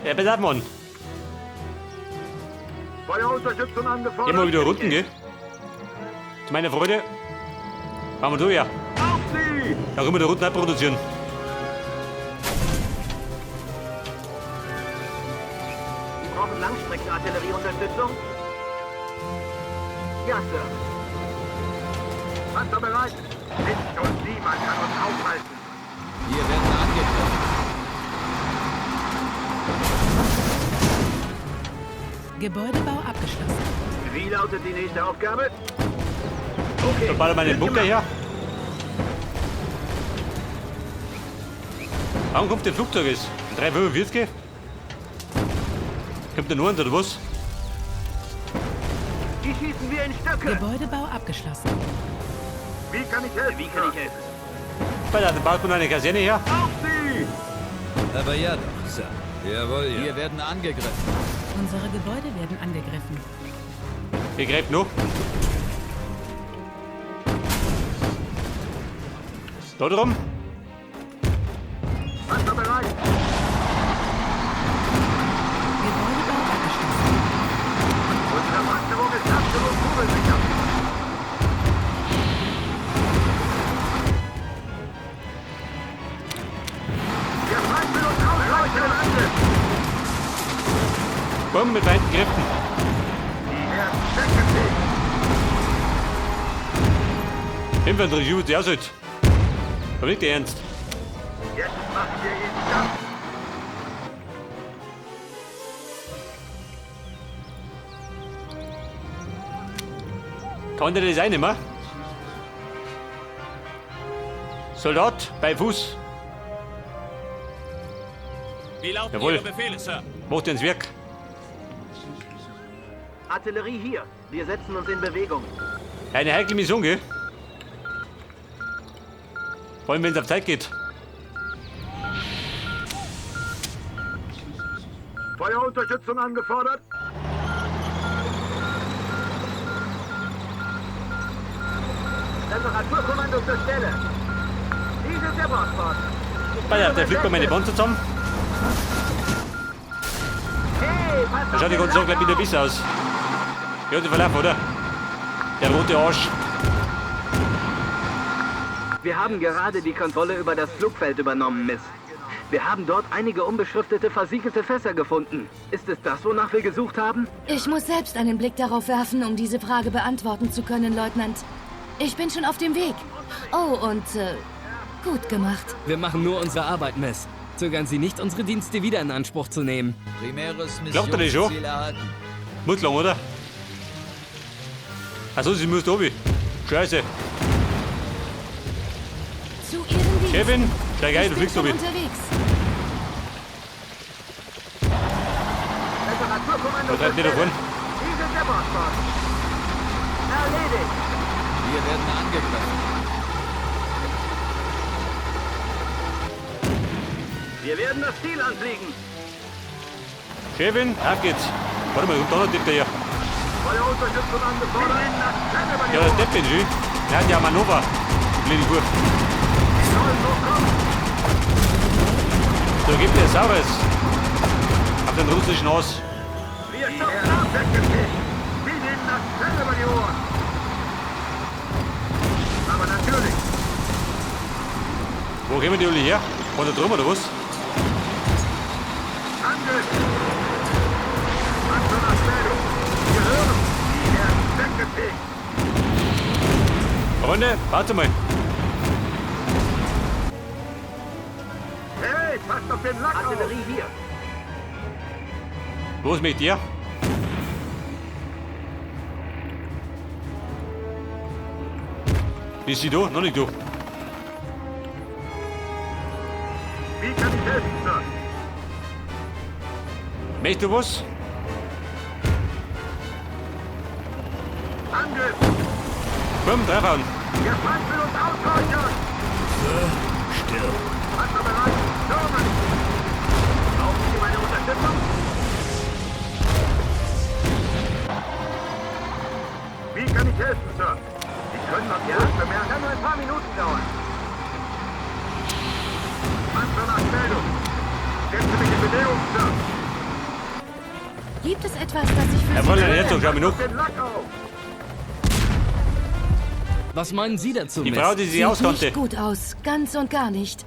Ja, pass auf, Mann. Feuerunterstützung angefordert. Geh mal wieder runden, gell? Zu meiner Freude. Machen wir da ja. Auf sie! Da können wir da unten auch produzieren. Sie brauchen Langstreckenartillerieunterstützung? Ja, Sir. Panzer bereit. Nichts und niemand kann uns aufhalten. Wir werden angegriffen. Gebäudebau abgeschlossen. Wie lautet die nächste Aufgabe? Okay. Da bauen wir einen Bunker her. Warum kommt der Flugzeug ist? 3,45? Kommt der nur oder was? Die schießen wir in Stücke. Gebäudebau abgeschlossen. Wie kann ich helfen? Wie kann ich helfen? Bei der baut man eine Kaserne her. Auf sie! Aber ja doch, Sir. Jawohl, ja. Wir werden angegriffen. Unsere Gebäude werden angegriffen. Ich greife noch. Da drum. Panzer bereit. Gebäudebau abgeschlossen. Unsere Panzerung ist absolut kugelsicher. Der Feind will uns ausreichen. Angriff. Bumm, mit vereinten Kräften. Die werden weggefegt. Infanterie, was der sollt. Aber nicht ernst. Jetzt machen wir ihn satt. Kann der das auch nicht mehr? Soldat, bei Fuß. Wie lauten Jawohl. Ihre Befehle, Sir? Macht ins Werk. Artillerie hier. Wir setzen uns in Bewegung. Eine heikle Mission, gell? Vor allem, wenn es auf Zeit geht. Feuerunterstützung angefordert. Reparaturkommando zur Stelle. Dies ist der Bordbord. Bei der fliegt bei meine Panzer zusammen. Hey, passt Da auf schaut die den ganze Sache Lack gleich wieder auf. besser aus. Ja, der Verlauf, oder? Der rote Arsch. Wir haben gerade die Kontrolle über das Flugfeld übernommen, Miss. Wir haben dort einige unbeschriftete, versiegelte Fässer gefunden. Ist es das, wonach wir gesucht haben? Ich muss selbst einen Blick darauf werfen, um diese Frage beantworten zu können, Leutnant. Ich bin schon auf dem Weg. Oh, und gut gemacht. Wir machen nur unsere Arbeit, Miss. Zögern Sie nicht, unsere Dienste wieder in Anspruch zu nehmen. Primäres Glaubt ihr das schon? Missionsziel erhalten. Muss lang, oder? Achso, sie muss da oben. Scheiße. Zu Ihren Diensten. Kevin, steig ein, Ich du bin fliegst schon oben. unterwegs. Reparaturkommando Da zur treibt der Stelle. davon. Dies ist der Bordbord. Erledigt. Wir werden angegriffen. Wir werden das Ziel anfliegen. Kevin, auf geht's. Warte mal, kommt da noch der hier. Feuerunterstützung angefordert. Ja, das Depp bin ich. Der hat ja Manöver. Blöde Kur. Da gibt es Saures. Auf den russischen Haus. Wir stopfen ab. Weggefegt. Wir nehmen das Fell über die Ohren. Aber natürlich. Wo kommen die alle her? Von da drüben oder was? Angriff! Panzer nach Meldung. Wir hören. Die werden weggefegt. Freunde, warte mal. Hey, passt auf den Lack auf. Artillerie hier. Was mit dir? Ist sie da? Noch nicht da. Wie kann ich helfen, Sir? Möchtest du was? Angriff! Komm, draufhauen. Der Feind will uns ausräuchern! Stirb. Panzer bereit! Stürmen! Brauchen Sie meine Unterstützung? Wie kann ich helfen, Sir? Sie können uns Ja, ja bemerken. kann nur ein paar Minuten dauern. Panzer nach Meldung! Setze mich in Bewegung, Sir! Gibt es etwas, das ich für Herr Sie Fräulein tun Herzog, kann? schau mich noch. Den Lack auf! Was meinen Sie dazu, Die Miss? Frau, die sich Sieht auskannte. nicht gut aus. Ganz und gar nicht.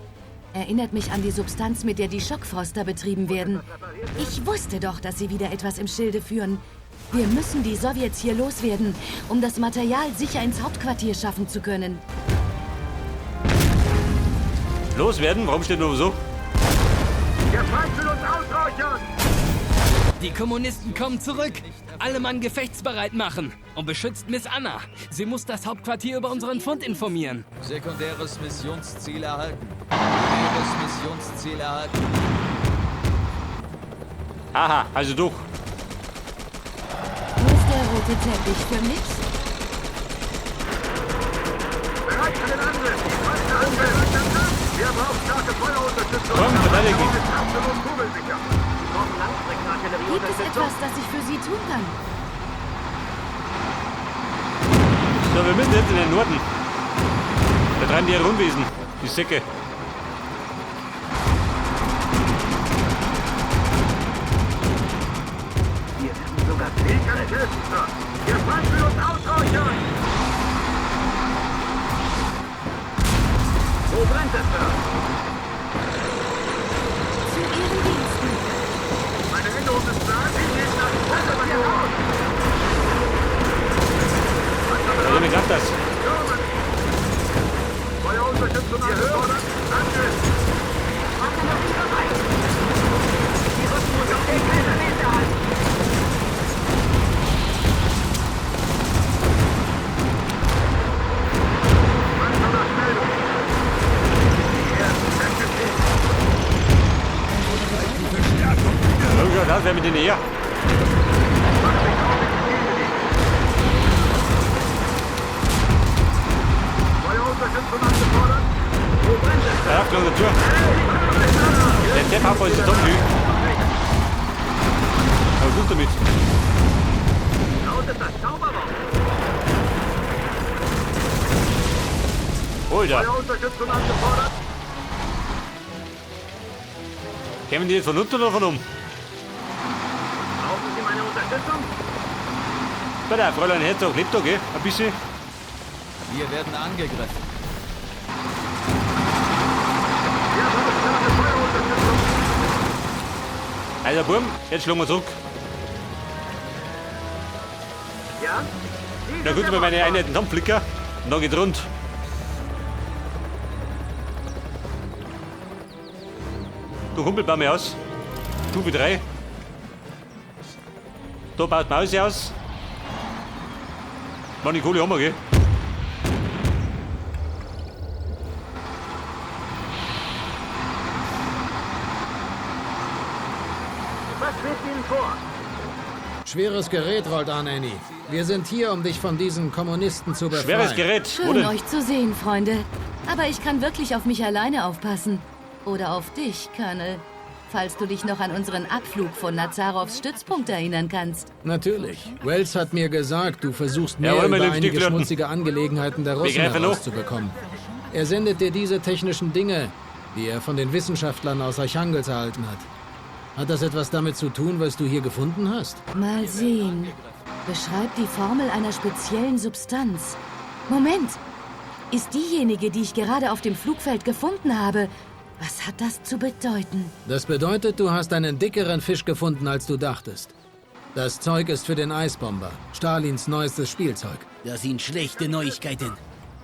Erinnert mich an die Substanz, mit der die Schockfroster betrieben werden. Ich wusste doch, dass sie wieder etwas im Schilde führen. Wir müssen die Sowjets hier loswerden, um das Material sicher ins Hauptquartier schaffen zu können. Loswerden? Warum steht nur so? Der Feind will uns ausräuchern! Die Kommunisten kommen zurück. Alle Mann gefechtsbereit machen. Und beschützt Miss Anna. Sie muss das Hauptquartier über unseren Fund informieren. Sekundäres Missionsziel erhalten. Primäres Missionsziel erhalten. Aha, also doch. Wo ist der rote Teppich für mich? Bereit für den Angriff! Angriff! Wir brauchen starke Feuerunterstützung! Komm, verteidigen. Das ist absolut kugelsicher! Brauchen Langstreckenartillerie Gibt es etwas, das ich für Sie tun kann? So, wir müssen jetzt in den Norden. Da treiben die ihre Unwesen. Die Säcke. Wir werden sogar Wie kann ich helfen, Sir? Der Feind will uns ausräuchern! Wo brennt es, Sir? Zu Ihren Diensten. Meine Änderung des Plans geht nach Besser raus! Also, mir klappt das. Feuerunterstützung angefordert! Angriff! Artillerie bereit. Die Rüstmutter Befehl erhalten. Panzer nach Meldung! Die ersten weggeschickt! Oh ja, das wäre mit denen her. Macht mich auf in die Zielgebiet! Feuerunterstützung angefordert! Wo brennt es, Sir? Da kommt der Tür. Der Depp hat uns zusammen. Aber gut damit. Lautet das Zauberwort. Alter, Feuerunterstützung angefordert! kämen die jetzt von unten oder von oben? Brauchen Sie meine Unterstützung? Bei der Fräulein Herzog lebt doch, gell? Ein bisschen. Wir werden angegriffen. Wir brauchen starke Feuerunterstützung! Also, Burm, jetzt schlagen wir zurück. Ja? Na gut, wir meine Einheiten zusammenflicken. Und dann geht's rund. Du Humpel, bau mir aus. Stufe 3. Da baut man aus. Mann, die Kohle haben wir, gell? Was schwebt Ihnen vor? Schweres Gerät rollt an, Annie. Wir sind hier, um dich von diesen Kommunisten zu befreien. Schweres Gerät. Wo Schön, denn? euch zu sehen, Freunde. Aber ich kann wirklich auf mich alleine aufpassen. Oder auf dich, Colonel. Falls du dich noch an unseren Abflug von Nazarovs Stützpunkt erinnern kannst. Natürlich. Wells hat mir gesagt, du versuchst mehr Jawohl, meine über lieben einige Stieflöten. schmutzige Angelegenheiten der Russen greifen noch. herauszubekommen. Er sendet dir diese technischen Dinge, die er von den Wissenschaftlern aus Archangels erhalten hat. Hat das etwas damit zu tun, was du hier gefunden hast? Mal sehen. Beschreib die Formel einer speziellen Substanz. Moment! Ist diejenige, die ich gerade auf dem Flugfeld gefunden habe. Was hat das zu bedeuten? Das bedeutet, du hast einen dickeren Fisch gefunden, als du dachtest. Das Zeug ist für den Eisbomber, Stalins neuestes Spielzeug. Das sind schlechte Neuigkeiten.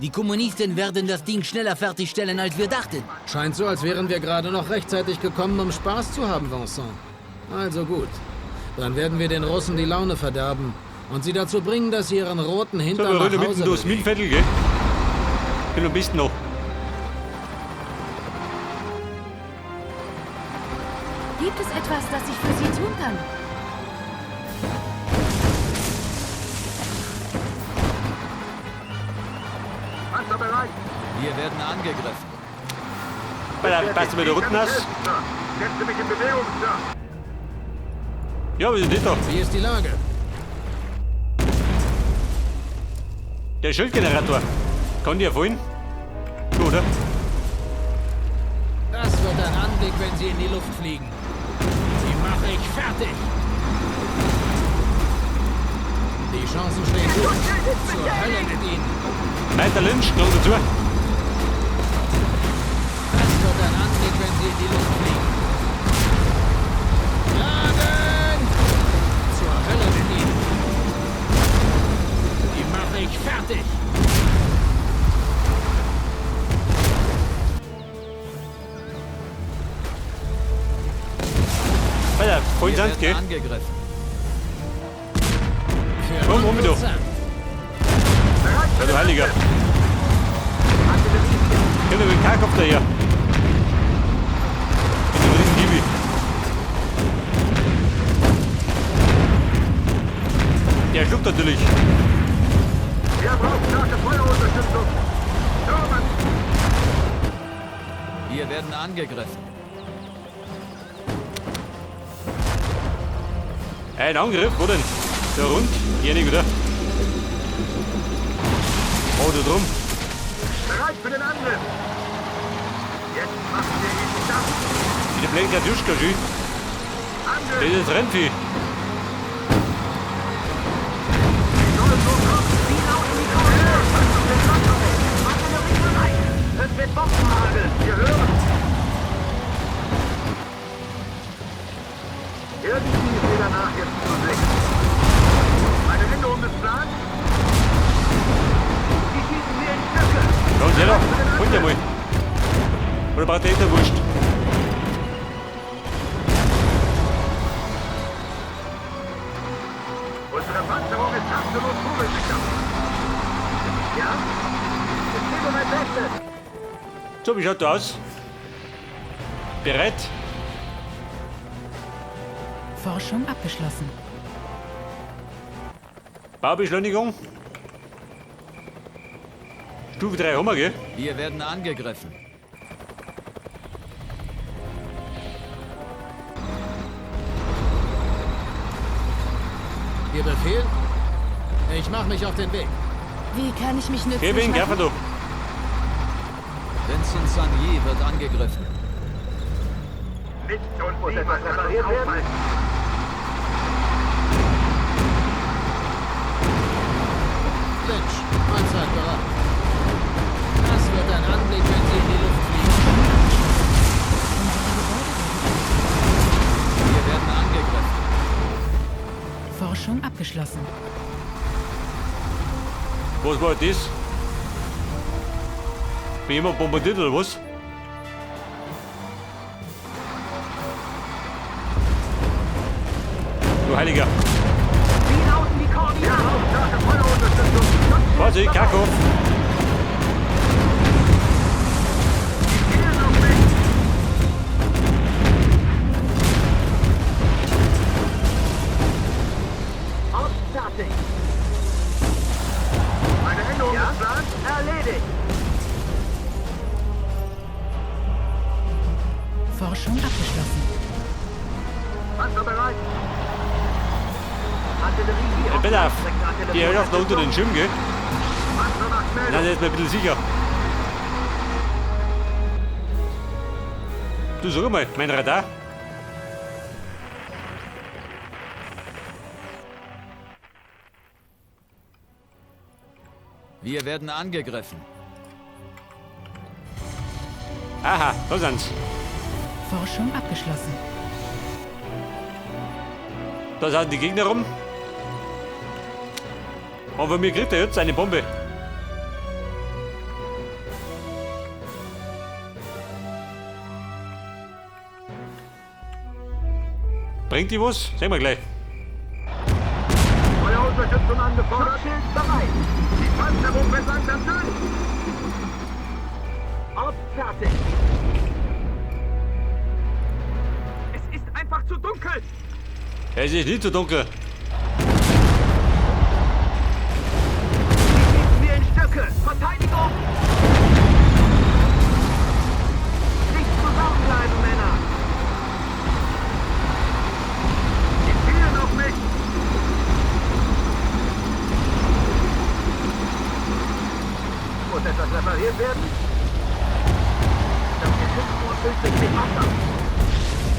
Die Kommunisten werden das Ding schneller fertigstellen, als wir dachten. Scheint so, als wären wir gerade noch rechtzeitig gekommen, um Spaß zu haben, Vincent. Also gut. Dann werden wir den Russen die Laune verderben und sie dazu bringen, dass sie ihren roten So, Hintern wir nach rollen mitten Hause durchs bewegen. Minenviertel, gell? Bin ein bisschen noch. Gibt es etwas, das ich für Sie tun kann? Panzer bereit! Wir werden angegriffen. Bei der, passt du mir da unten aus? Setze mich in Bewegung, Sir! Ja, was ist das da? Wie ist die Lage? Der Schildgenerator. Kann die erfüllen? So, oder? Das wird ein Anblick, wenn sie in die Luft fliegen. Die mache ich fertig. Chancen stehen gut. Zur Hölle mit ihnen. Meiter Lynch, noch dazu. Das wird ein Anblick, wenn sie in die Luft fliegen. Laden! Zur Hölle mit ihnen. Die mache ich fertig. Alter, voll Wir Sand, gell? werden angegriffen. Für Komm, um Onkel du. Sam. Ja, du Heiliger. Komm mit dem Karkopf daher. Mit dem riesen Gibi. Der schluckt natürlich. Wir brauchen starke Feuerunterstützung. Stürmen! Wir werden angegriffen. Ein Angriff, wo denn? Da rund? Hier nicht, oder? Oh, da drum. Bereit für den Angriff! Jetzt machen wir ihn scharf! Die blöden Katjuschka, schön. Das Angriff! ist das Rennvieh. Soll so kommen! Wie lauten die Koordinaten? Artillerie bereit. Es wird Bomben hageln. Wir hören! Irgendwie ist mir danach jetzt zu sehen. Eine Änderung des Plans? Die schießen wir in Stücke. Ja, und der da. Holt der mal. Oder braucht der eh Wurscht? Unsere Panzerung ist absolut kugelsicher. Ja? Ich gebe mein Bestes. So, wie schaut da aus? Bereit? Forschung abgeschlossen. Baubeschleunigung. Stufe 3 haben wir, gell? Wir werden angegriffen. Ihr Befehl? Ich mache mich auf den Weg. Wie kann ich mich nützlich Kevin, machen? greif da. Vincent Sanier wird angegriffen. Nichts und Muss etwas niemand kann uns repariert werden? aufhalten. Lynch, Mahlzeit bereit. Das wird ein Anblick, wenn sie in die Luft fliegen. Unsere Gebäude werden Wir werden angegriffen. Forschung abgeschlossen. Was war das? Bin jemand bombardiert oder was? Du Heiliger. Wie lauten die Wir Koordinaten? brauchen starke Feuerunterstützung. Vorsicht, Karkov. Zielen auf mich! Ob fertig. Eine Änderung Ja? des Plans? Erledigt. Forschung abgeschlossen. Panzer bereit! Artillerie hier. Ey, Bella, Artillerie. die Herrschaft da unter den Schirm, gell? Panzer macht Nein, Meldung! der ist mir ein bisschen sicher. Du, sag mal, mein Radar. Wir werden angegriffen. Aha, da sind's. Forschung abgeschlossen. Da sind die Gegner rum. Und von mir kriegt er jetzt eine Bombe. Bringt die was? Sehen wir gleich. Feuerunterstützung angefordert! Schutzschild bereit. Die Panzerung wird langsam dünn! Ob fertig. Es ist einfach zu dunkel! Es ist nicht zu dunkel. Die schießen wir in Stücke. Verteidigung. Nicht zusammenbleiben, Männer. Die zielen auf mich! Muss etwas repariert werden? Das Geschützrohr füllt sich mit Wasser.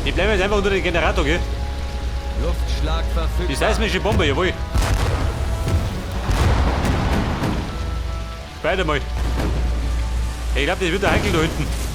Ich bleibe jetzt einfach unter den Generator, gell? Luftschlag Die verfügbar. seismische Bombe, jawohl. Beide mal. Ich glaube, das wird der heikel da hinten.